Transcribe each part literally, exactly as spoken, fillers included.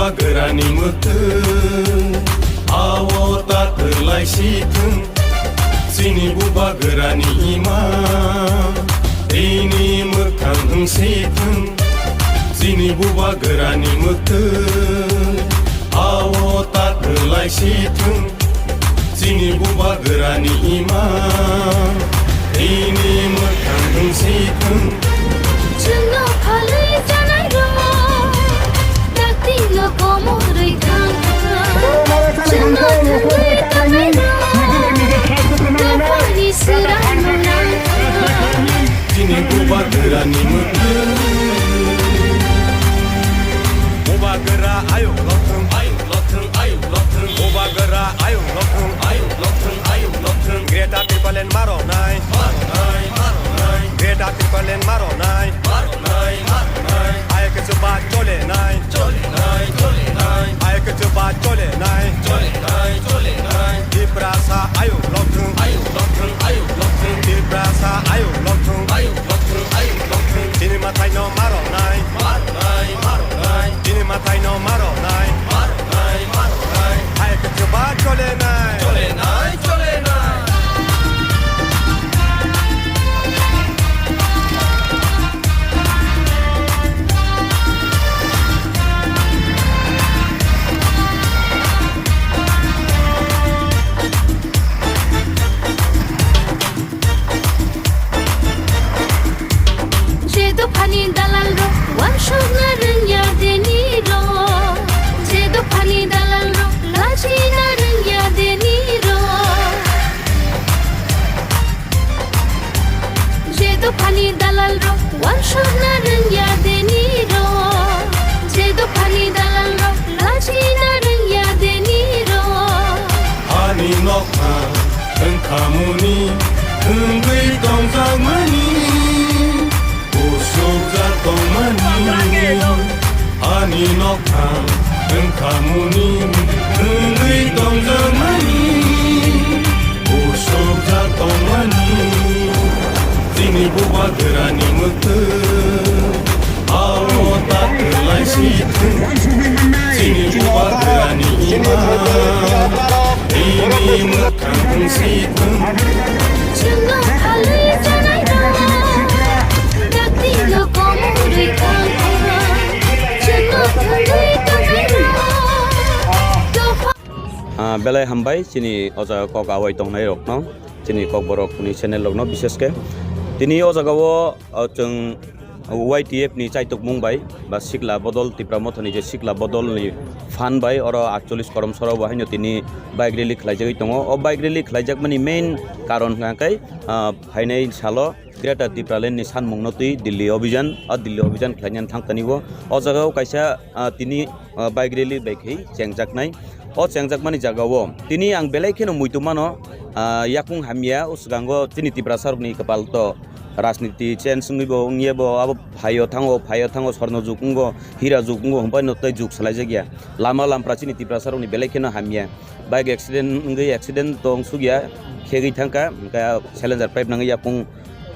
Bubagrani mwktwng, ao ta kwlai si thwng. Chini bubagrani ima, tini mwkhang wng si thwng. Chini bubagrani mwktwng, ao ta kwlai si thwng. Chini bubagrani ima, tini mwkhang wng si thwng. Chwngno phalwi janai rok, dakti no komorwi thang thang. Chwngno thangwi tangnai rok, dophani swrang no nang thang. Chini bubagrani mwktwng. Bubagra ayuk lokthwng, ayuk lokthwng, ayuk lokthwng. Bubagra ayuk lokthwng, ayuk lokthwng, ayuk lokthwng. Greater Tipraland maronai, maronai, maronai. Greater Tipraland maronai, maronai, maronai. Ayuk chuba cholenai, cholenai, cholenai. Ayuk chuba cholenai, cholenai, cholenai. Tiprasa ayuk lokthwng, ayuk lokthwng, ayuk lokthwng. Tiprasa ayuk lokthwng, ayuk lokthwng, ayuk lokthwng. Chini mwtai no maronai, maronai, maronai. Chini mwtai no maronai, maronai, maronai. Ayuk chuba cholenai, cholenai, cholenai. Je dophani dalal rok, wansuk na rwngya deni rok. Je dophani dalal rok, lachi na rwngya deni rok. Je dophani dalal rok, wansuk na rwngya deni rok. Je dophani dalal rok, lachi na rwngya deni rok. Ani nokha wngkha muni, wngwi tongjakmani, usukjak tongmani. Ani nokha wngkha muni, wngwi tongjakmani, usukjak tongmani. Chini bubagrani mwktwng, ao ta kwlai si thwng. Chini bubagrani ima, tini mwkhang wng si thwng. Chwngno phalwi janai rok, dakti no komorwi thang thang. Chwngno thangwi tongnai rok, dopha. Ah, belai hambai chini o jaga kok awai tongnai rokno, chini Kokborok ni channel rokno bishesh khe. Tini o jaga o, o chwng Y T F ni chaitukmung bai ba sikla bodol, Tipra Mothani je sikla bodol ni phan bai oro aatchollish korom sora bo haino tini bike rally khlaijagwi tongo. O bike rally khlaijakmani main karon hwnkha khe, ah, phainai salo Greater Tipraland ni sanmungno twi Delhi Abhijan, a Delhi Abhijan khlainani thang tani o. O jaga o kaisa, ah, tini, ah, bike rally bai khe chengjaknai. O chengjakmani jaga o tini ang belai kheno muitu mano, ah, yakung hamya o swkango chini Tiprasa rokni kwpal to rajniti change wngwi bo wngya bo abo phaio thango, phaio thango sorno jug wngo, hira jug wngo, hwnbai no tei jug salaijakya. Lama lampra chini Tiprasa rokni belai kheno hamya. Bike accident wngwi accident tong sukya, khegwi thangkha, hwnkhe silencer pipe nangwi yakung,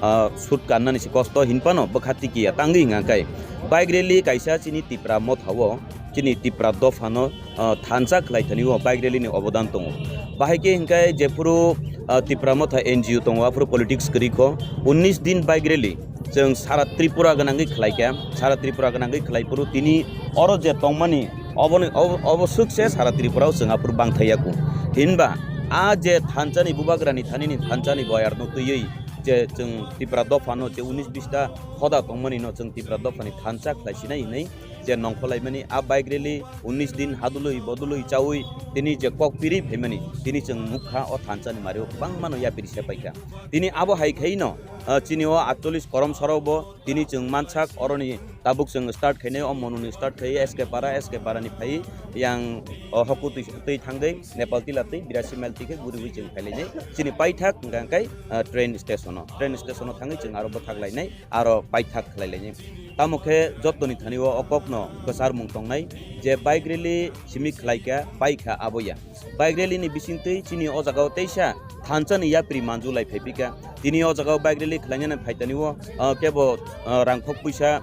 ah, shoot kannani se kosto hinphano bwkha tikiya tangwi hwnkha khe. Bike rally kaisa chini Tipra Motha o, chini Tipra Dopha no, ah, thansa khlai thani o bike rally ni obodan tongo. Bahai khe hwnkhe jephuru, ah, Tipra Motha N G O tongo, aphuru politics kwrwi kho, unnish din bike rally. Chwng sara Tripura gwnangwi khlaikha, sara Tripura gwnangwi khlai phuru tini oro je tongmani, oboni, ob-, obo swk se sara Tripura o chwng aphuru bangthai yaku. Hinba a je thansa ni bubagra ni thani ni thansa ni boyar no twiwi je chwng Tipra Dopha no je unis bista hoda tongmani no chwng Tipra Dopha ni thansa khlai sinai hinwi je nongkholaimani a bike rally unnish din hadului bodului chaui tini je kok piri phaimani tini chwng nukha o thansa ni mario kwbangma no yapiri sepaikha. Tini abo hai khaino, ah, chini o aatchollish korom sorok bo tini chwng mansak oroni tabuk chwng start khainai o monuni start khai S K Para, S K Para ni phai yang o hoku twi, twi thangwi Nepal tila twi birasi mile twi khe guriwi chwng phailainai chini paithak hwnkha khe, ah, train station o, train station o thangwi chwng aro bwthak lainai aro paithak khlai lainai. Tamo khe jottoni thani o o kokno kwcharmung tongnai je bike rally simi khlaikha paikha aboya. Bike rally ni bisingtwi chini o jaga o teisa thansa ni yapri manju lai phai phika. Tini o jaga o bike rally khlainani phaitani o, ah, kebo, ah, rangkhok puisa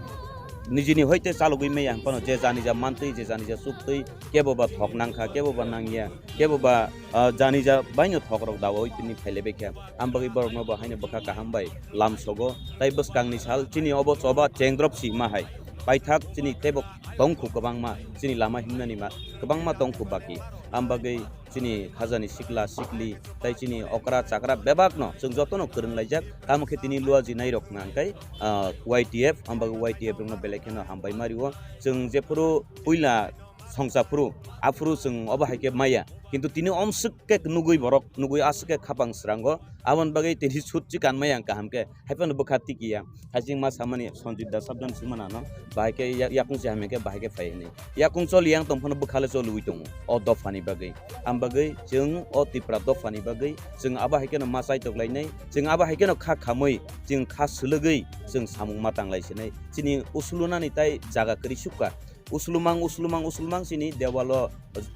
nijini hoite chalogwi maya hinphano je janija mantwi, je janija chuktwi, kebo ba thok nangkha, kebo ba nangya, kebo ba, ah, janija baino thok rok dawi tini phailaibaikha. Ambagwi borokno bo haino bwkha kaham bai lamsogo. Tai bwskangni sal chini obo choba chengdrop si ma hai. Paithak chini teibo tongkhu kwbangma, chini lama himnani ma kwbangma tongkhu baki. Ambagwi chini khajani sikla sikli tai chini okra chakra bebakno chwng jotono kwrwnglaijak. Tamo khe tini luaji nairok hwnka hwnkhe, ah, Y T F, ambagwi Y T F rokno belai kheno hambai mario. Chwng jephuru puila songcha phuru, aphuru chwng obo hai khe maya. Kintu tini omswk khe nugwi borok, nugwi aswk khe khapang srango. Aboni bagwi tini sut chikan maya ang kaham khe. Haiphano bwkha tikiya. Haiching ma samani Sanjib da sabdan sumana no. Bahai khe ya-, yakung se hamya khe bahai khe phai hwnwi. Yakung choli yang tong phano bwkha le choliwi tongo. O dophani bagwi. Am bagwi chwng o Tipra dophani bagwi chwng abo hai kheno ma chaitok lainai. Chwng abo hai kheno kha khamwi, chwng kha swlwgwi chwng samung ma tanglai sinai. Chini usulunani tai jaga kwrwi sukha. Usulumang, usulumang, usulumang chini dewalo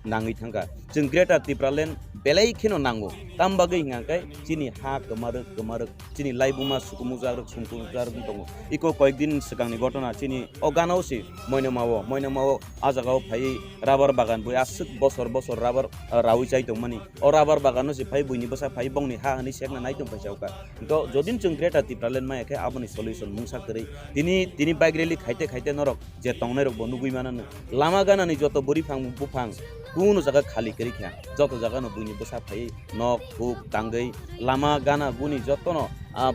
nangwi thangkha. Chwng Greater Tipraland belai kheno nango. Tam bagwi hwnka khe chini ha kwmarwk, kwmarwk, chini laibuma sukumu jagrwk, sumkumu jagrwk wng tongo. Iko koyek din swkangni ghotona chini o ganao se Moinamao, Moinamao a jagao phaiwi rubber bagan bui aswk bosor bosor rubber, ah, rawi chai tongmani. O rubber bagano se phai buini bwsa phai bongni ha hwnwi sekna nai tong paisa uka. To jodin chwng Greater Tipraland maya khe aboni solution mungsa kwrwi. Tini, tini bike rally khaite khaite norok je tongnai rok bo nugwi manano. Lama ganani joto bwrwi phang buphang kuno jaga khali kwrwi kha. Joto jaga no buini bwsa phaiwi nok huk tangwi lama gana guni jotono, ah,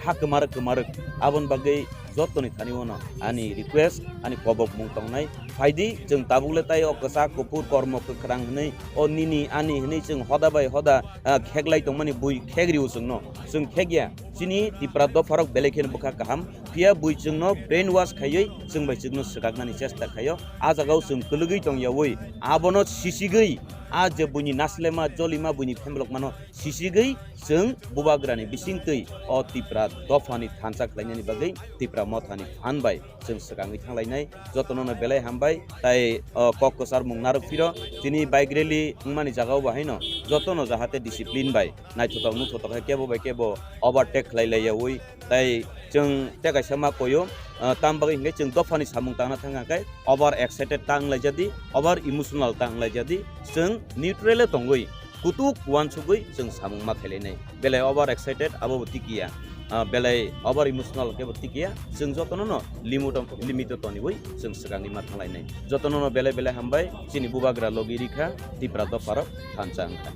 ha kwmarwk kwmarwk. Aboni bagwi jotoni thani ono ani request, ani kobok mung tongnai. Phaidi chwng tabuk le tai o kwchak kuphur kormo kwkhwrang hwnwi o nini ani hwnwi chwng hoda bai hoda, ah, kheklai tongmani bui khegrio chwngno. Chwng khegya. Chini Tipra dopharok belai kheno bwkha kaham. Phiya bui chwngno brainwash khaiwi chwng bai chwngno swkaknani chesta khaio. A jagao chwng kwlwgwi tongyawi abono sisigwi a je buini naslema jolima buini phemlokmano sisigwi chwng bubagrani bisingtwi o Tipra dophani thansa khlainani bagwi Tipra mothani phan bai chwng swkangwi thanglainai. Jotono no belai hambai tai o kok kwchar mung narwk phiro chini bike rally wngmani jagao bo haino jotono jahate discipline bai naithotok nukhotok hai kebo bai kebo overtake khlai laiyawi tai chwng tei kaisa ma koyo, ah, tam bagwi hwnkhe chwng dophani samung tangna thang khe over excited ta wng laijadi, over emotional ta wng laijadi, chwng neutral o tongwi kutuk uansugwi chwng samung ma khailainai. Belai over excited abo bo tikiya, ah, belai over emotional khe bo tikiya, chwng jotono no limit o, limit o toniwi chwng swkangwi ma thanglainai. Jotono no belai belai hambai chini bubagra logi rikha Tipra dopharok thansa wngkha.